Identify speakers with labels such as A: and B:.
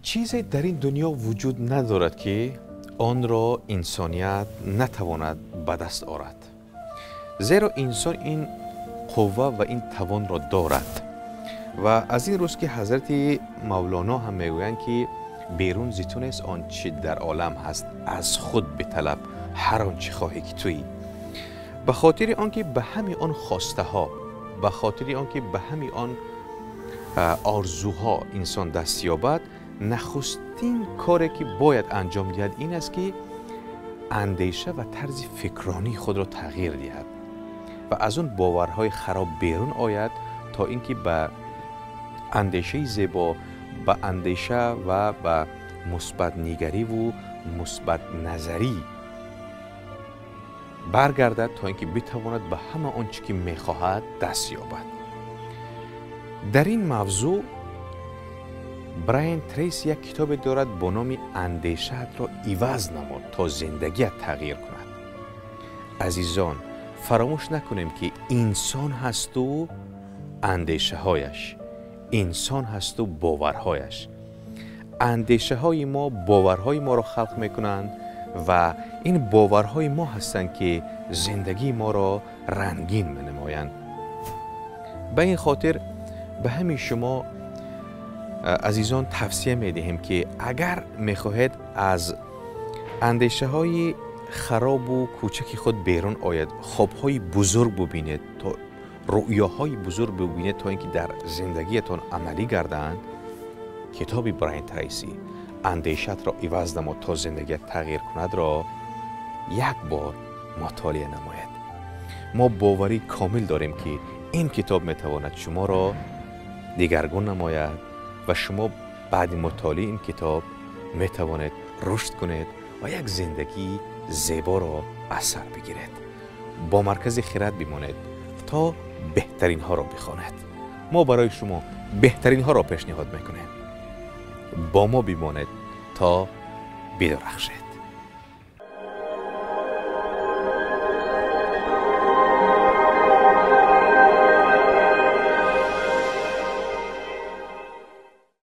A: Чизе дар ин дунё вуҷуд надорад, ки онро инсоният натавонад ба даст орад, зеро инсон ин қувва ва ин тавонро дорад. Ва аз ин рӯз ки ҳазрати Мавлоно ҳам мегӯянд, ки берун зи ту нест он чи дар олам ҳаст, аз худ биталаб ҳар он чи хоҳӣ ки туӣ. Ба хотири он ки ба ҳамаи он хостаҳо, ба хотири он ки ба ҳамаи он орзуҳо инсон даст ёбад, нахустин коре ки бояд анҷом диҳад ин аст, ки андеша ва тарзи фикронии худро тағйир диҳад ва аз он боварҳои хароб берун ояд, то ин ки ба андешаи зебо, ба андеша ва ба мусбатнигариву мусбатназарӣ баргардад, то ин ки битавонад ба ҳама он чӣ ки мехоҳад даст ёбад. Дар ин мавзӯъ Брайан Трейси як китобе дорад бо номи «Андешаатро иваз намо, то зиндагият тағйир кунад». Азизон, фаромӯш накунем, ки инсон ҳасту андешаҳояш, инсон ҳасту боварҳояш. Андешаҳои мо боварҳои моро халқ мекунанд ва ин боварҳои мо ҳастанд, ки зиндагии моро рангин менамоянд. Ба ин хотир ба ҳамин шумо азизон тавсия медиҳем, ки агар мехоҳед аз андешаҳои харобу кӯчаки худ берун ояд, хобҳои бузург бубинед, то рӯёҳои бузург бубинед, то ин ки дар зиндагиятон амалӣ гарданд, китоби Брайан Трейси «Андешаатро иваз намо, то зиндагият тағйир кунад»-ро як бор мутолиа намоед. Мо боварӣ комил дорем, ки ин китоб метавонад шуморо дигаргун намояд ва шумо баъди мутолиаи ин китоб метавонед рушд кунед ва як зиндагии зеборо аз сар бигиред. Бо Маркази Хирад бимонед, то беҳтаринҳоро бихонед. Мо барои шумо беҳтаринҳоро пешниҳод мекунем. Бо мо бимонед, то бидурахшед.